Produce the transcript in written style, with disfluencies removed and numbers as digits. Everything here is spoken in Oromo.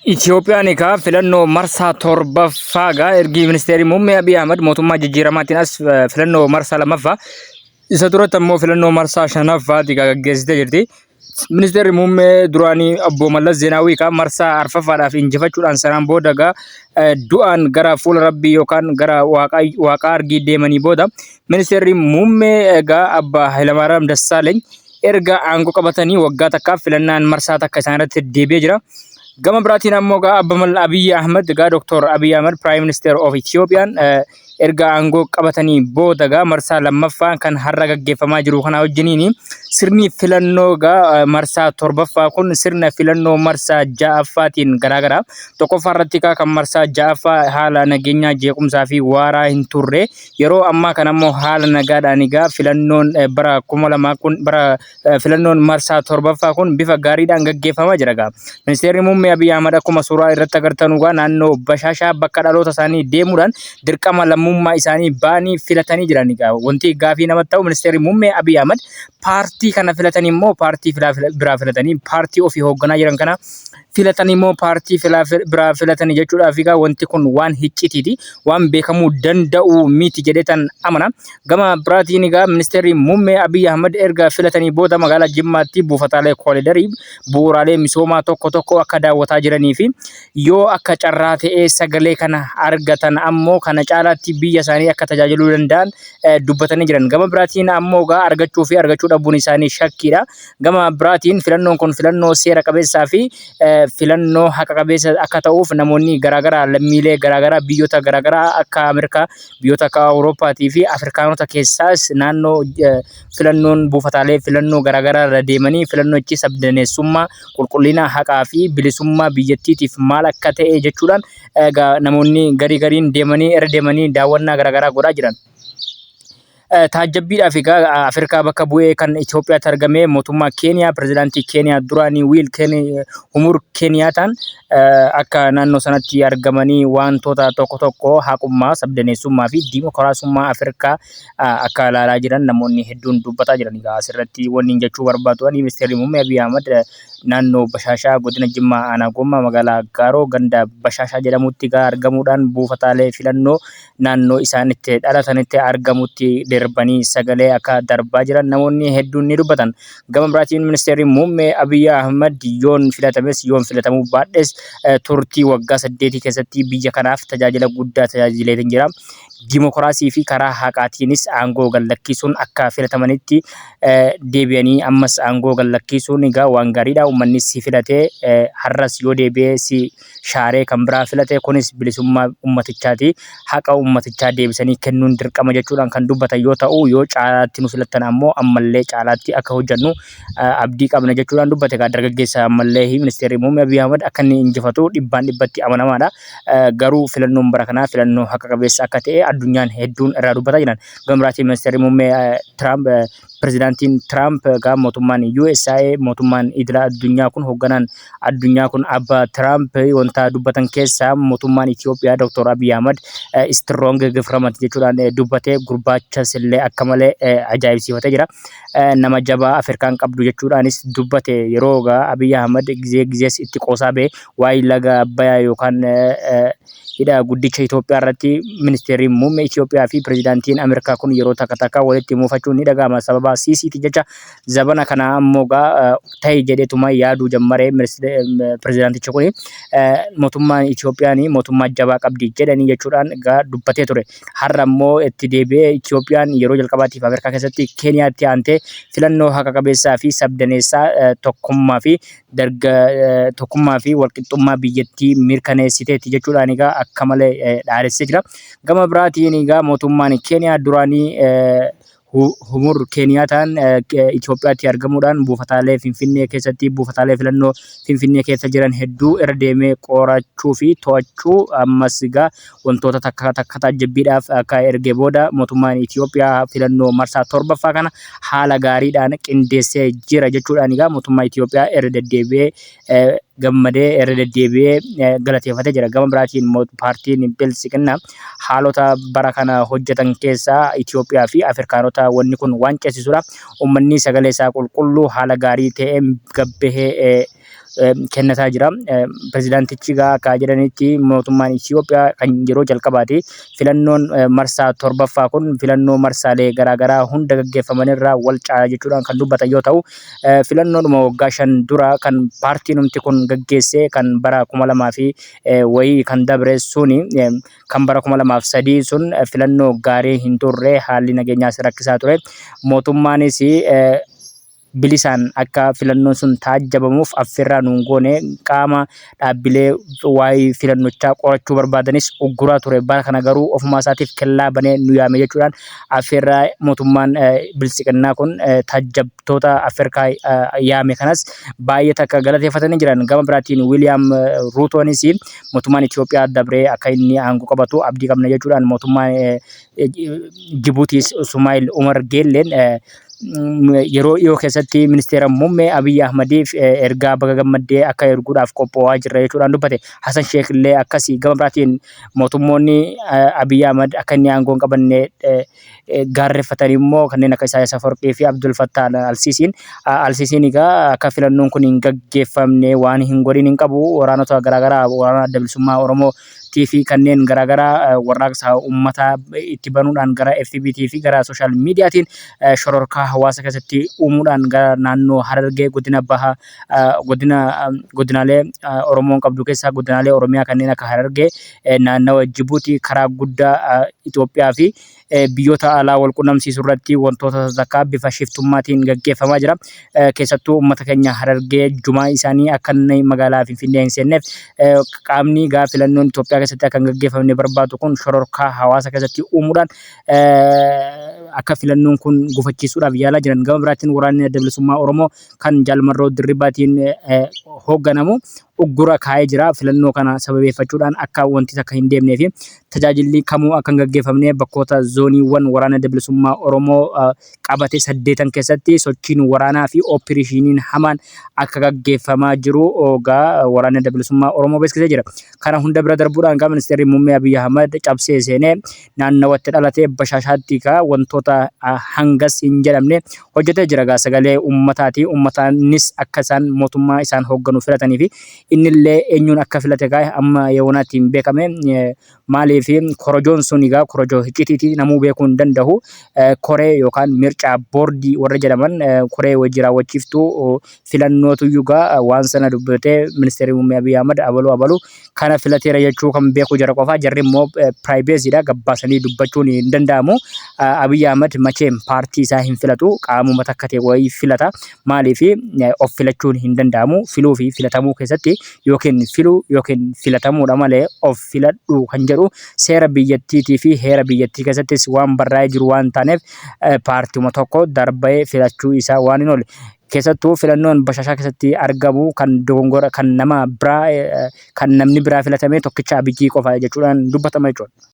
Itoophiyaan egaa filannoo marsaa torbaffaa egaa ergi ministeerri muummee Abiy Ahmad mootummaa jijjiiramaatiin as filannoo marsaa lammaffaa isa duratti ammoo filannoo marsaa shanaffaati egaa gaggeessitee jirti. Ministeerri muummee duraanii obbo Mallas Zeenaawii egaa marsaa arfaffaadhaaf injifachuudhaan sanaan booda egaa du'aan gara fuula rabbii yookaan gara waaqa argii deemanii booda ministeerri muummee egaa Abba Hayilamaariyaam Dassaaleny erga aangoo qabatanii waggaa takkaaf filannaan marsaa takka isaan irratti deebi'ee jira. Gama biraatiin ammoo egaa Abba Mal Abiy Ahmed egaa Dr. Abiy Ahmed Prime Minister of Ethiopian erga aangoo qabatanii booda egaa marsaa lammaffaa kan har'a gaggeeffamaa jiru kana wajjiniin sirni filannoo egaa marsaa torbaffaa kun sirna filannoo marsaa ja'affaatiin garaagara. Tokkoffaa irratti egaa kan marsaa ja'affaa haala nageenyaa jeequmsaa fi waaraa hin turre. Yeroo ammaa kana immoo haala nagaadhaan egaa filannoon bara 2000 kun bara filannoon marsaa torbaffaa kun bifa gaariidhaan gaggeeffamaa jira egaa. Ministeerri Muummee Abiy Ahmad akkuma suuraa irratti agartanu egaa naannoo Bashaashaa bakka dhaloota isaanii deemuudhaan dirqama lammummaa isaanii ba'anii filatanii jiran egaa. Wanti gaafii namatti ta'u ministeerri Muummee Abiy Ahmad paartii kana filatanii immoo paartii biraa filatanii paartii ofii hoogganaa jiran kana filatanii immoo paartii biraa filatanii jechuudhaaf egaa wanti kun waan hiccitiiti waan beekamuu danda'u miti jedheetan amana. Gama biraatiin egaa ministeerri muummee Abiy Ahmad erga filatanii booda magaalaa Jimmaatti buufataalee koolidarii bu'uuraalee misoomaa tokko tokko akka daawwataa jiranii fi yoo akka carraa ta'ee sagalee kana argatan ammoo kana caalaatti biyya isaanii akka tajaajiluu danda'an dubbatanii jiran. Gama biraatiin ammoo egaa argachuu fi argachuu dhabuun isaanii shakkiidha. Gama biraatiin filannoon kun filannoo seera qabeessaa fi filannoo haqa qabeessa akka ta'uuf namoonni garaagaraa lammiilee garaagaraa biyyoota garaagaraa akka Ameerikaa biyyoota akka Awurooppaatii fi Afrikaanota keessaas naannoo filannoon buufataalee filannoo garaagaraa irra deemanii filannochi sabdaneessummaa qulqullina haqaa fi bilisummaa biyyattiitiif maal akka ta'e jechuudhaan egaa namoonni garii gariin deemanii irra deemanii daawwannaa garaagaraa godhaa jiran. Taajjabbiidhaaf egaa Afrikaa bakka bu'ee kan Itoophiyaatti argame mootummaa Keeniyaa pirezidaantii Keeniyaa duraanii Wiil Humur Keeniyaataan akka naannoo sanatti argamanii wantoota tokko tokko haqummaa, sabdaneessummaa fi diimokiraasummaa Afrikaa akka ilaalaa jiran namoonni hedduun dubbataa jiran. Egaa asirratti wanni jechuu barbaadu ani ministeerri muummee Abiy Ahmad naannoo Bashaashaa godina Jimmaa aanaa Gommaa magaalaa Gaaroo ganda Bashaashaa jedhamutti egaa argamuudhaan buufataalee filannoo naannoo isaan itti dhalatanitti argamutti darbanii sagalee akka darbaa jiran namoonni hedduun ni dubbatan. Gama biraatiin ministeerri muummee Abiy Ahmad yoon filatames yoon filatamuu baadhes turtii waggaa saddeetii keessatti biyya kanaaf tajaajila guddaa tajaajileetiin jira. Dimokiraasii fi karaa haqaatiinis aangoo gad lakkisuun akka filatamanitti deebi'anii ammas aangoo gad lakkisuun egaa waan gaariidha. Uummanni si filatee har'as yoo deebi'ee si shaaree kan biraa filate kunis bilisummaa ummatichaati. Haqa ummatichaa deebisanii kennuun dirqama jechuudhaan kan dubbatan yoo ta'u yoo caalaatti nu filattan ammoo ammallee caalaatti akka hojjennu abdii qabna jechuudhaan dubbate. Egaa dargaggeessa ammallee ministeerri muummee Abiy Ahmad akka inni injifatu dhibbaan dhibbatti amanamaadha. Garuu filannoon bara kanaa filannoo haqa qabeessa akka ta'e addunyaan hedduun irraa dubbataa jiran. Gama biraatiin ministeerri muummee Tiraamp pirezidaantiin Tiraamp egaa mootummaan USA mootummaan idila addunyaa kun hoogganaan addunyaa kun abba Tiraamp wanta dubbatan keessaa mootummaan Itoophiyaa Dr. Abiy Ahmad strong government jechuudhaan dubbatee gurbaachas illee akka malee ajaa'ibsiifatee jira. Nama jabaa Afrikaan qabdu jechuudhaanis dubbate yeroo egaa Abiy Ahmad gizee gizees itti qoosaa ba'e waa'ee laga Abbayaa yookaan hidha guddicha Itoophiyaa irratti ministeerri muummee Itoophiyaa fi pirezidaantiin Ameerikaa kun yeroo takka takka walitti muufachuun ni dhaga'ama sababa siisiiti jecha Zabana kana ammoo egaa ta'i jedheetuma yaaduu jammaree pirezidaantichi kun mootummaan Itoophiyaan mootummaa jabaa qabdi jedhanii jechuudhaan egaa dubbatee ture. Har'a immoo itti deebi'ee Itoophiyaan yeroo jalqabaatiif Afrikaa keessatti Keeniyaatti aantee filannoo haqa qabeessaa fi sabdaneessaa tokkummaa fi darga tokkummaa fi walqixxummaa biyyattii mirkaneessiteetti jechuudhaan egaa akka malee dhaadessee jira. Gama biraatiin egaa mootummaan Keeniyaa duraanii Uhuru Keeniyaataan Itoophiyaatti argamuudhaan buufataalee Finfinnee keessatti buufataalee filannoo Finfinnee keessa jiran hedduu irra deemee qorachuu fi to'achuu ammas egaa wantoota takka takka taajjabbiidhaaf akka ergee booda mootummaan Itoophiyaa filannoo marsaa torbaffaa kana haala gaariidhaan qindeessee jira jechuudhaan egaa mootummaa Itoophiyaa irra deddeebi'ee gammadee irra deddeebi'ee galateeffatee jira. Gama biraatiin paartiin Biltsiginnaa haalota bara kana hojjetan keessaa Itoophiyaa fi Afrikaanota wanni kun waan ceesisudha. Uummanni sagalee isaa qulqulluu haala gaarii ta'een gabbahee kennataa jira. Pirezidaantichi egaa akka jedhanitti mootummaan Itoophiyaa kan yeroo jalqabaati. Filannoon marsaa 7ffaa kun filannoo marsaalee garaagaraa hunda gaggeeffaman irraa wal caala jechuudhaan kan dubbatan yoo ta'u, filannoodhuma waggaa 5 dura kan paartiinumti kun gaggeesse kan bara 2000 fi wayii kan dabre suni kan bara 2003 sun filannoo gaarii hin turre, haalli nageenyaas rakkisaa ture. Mootummaanis bilisaan akka filannoon sun taajjabamuuf affeerraa nuun goone, qaama dhaabbilee waa'ee filannochaa qorachuu barbaadanis ugguraa ture. Bara kana garuu ofumaa isaatiif kellaa banee nu yaame jechuudhaan affeerraa mootummaan biltsiqinnaa kun taajjabtoota Afrikaa yaame kanas baay'ee takka galateeffatanii jiran. Gama biraatiin Wiiliyaam Ruutoonis mootummaan Itoophiyaa dabree akka inni aangoo qabatu abdii qabna jechuudhaan, mootummaan Jibuutiis Sumaayil Umar Geelleen yeroo dhiyoo keessatti ministeera muummee Abiy Ahmadiif ergaa baga gammaddee akka erguudhaaf qopho'aa jirra jechuudhaan dubbate. Hasan Sheekh illee akkasii. Gama biraatiin mootummoonni Abiy Ahmad akka inni aangoo hin qabanne gaarreeffatan immoo kanneen akka Isaayyaas Afawarqii fi Abdul Fattah Alsiisiin. Alsiisiin egaa akka filannoon kun hin gaggeeffamne waan hin godhin hin qabu. Waraanota garaagaraa, waraana Adda Bilisummaa Oromoo fi kanneen garaagaraa warraaqsa uummataa itti banuudhaan gara FBT fi gara social mediatiin shororkaa hawaasa keessatti uumuudhaan gara naannoo Harargee, godina Baha, godina godinaalee Oromoon qabdu keessaa godinaalee Oromiyaa kanneen akka Harargee, naannawa Jibuutii karaa guddaa Itoophiyaa fi biyyoota alaa wal qunnamsiisu irratti wantoota takka bifa shiftummaatiin gaggeeffamaa jira. Keessattuu uummata keenya Harargee jumaa isaanii akka inni magaalaa Finfinnee hin seenneef qaamni gaa filannoon Itoophiyaa keessatti akka hin gaggeeffamne barbaadu kun shororkaa hawaasa keessatti uumuudhaan akka filannoon kun gufachiisuudhaaf yaalaa jiran. Gama biraatiin waraanni Adda Bilisummaa Oromoo kan Jaal Marroo Dirribaatiin hoogganamu uggura kaa'ee jira. Filannoo kana sababeeffachuudhaan akka wanti takka hin deemnee fi tajaajilli kamuu akka hin gaggeeffamne bakkoota zooniiwwan waraana Adda Bilisummaa Oromoo qabate saddeetan keessatti sochiin waraanaa fi ooppireeshiniin hamaan akka gaggeeffamaa jiru egaa waraanni Adda Bilisummaa Oromoo beeksisee jira. Kana hunda bira darbuudhaan egaa ministeerri muummee Abiy Ahmad cabsee seenee naannawatti dhalatee Bashaashaatti egaa wantoota hangas hin jedhamne hojjetee jira. Egaa sagalee uummataati. Uummataanis akka isaan mootummaa isaan hoogganu filatanii fi innillee eenyuun akka filate egaa amma yoonaatti hin beekame. Maaliif korojoon sun egaa korojoo hiccitiiti, namuu beekuu hin danda'u. Koree yookaan mircaa boordii warra jedhaman, koree hojii raawwachiiftuu filannootu egaa waan sana dubbatee ministeerri muummee Abiy Ahmad abaluu abaluu kana filateera jechuu kan beeku jara qofa. Jarri immoo privacydha, gabbaasanii dubbachuun hin danda'amu. Abiy Ahmad macheem paartii isaa hin filatu, qaamuma takka ta'e wayii filata. Maaliif of filachuun hin danda'amu? Filuu fi filatamuu keessatti yookiin filuu yookiin filatamuudha malee of filadhu kan jedhu seera biyyattiitii fi heera biyyattii keessattis waan barraa'ee jiru waan taaneef paartiuma tokko darbee filachuu isaa waan hin oolle. Keessattuu filannoon Bashaashaa keessatti argamu kan dogongora kan nama biraa, kan namni biraa filatame tokkicha Abiyyii qofa jechuudhaan dubbatama jechuudha.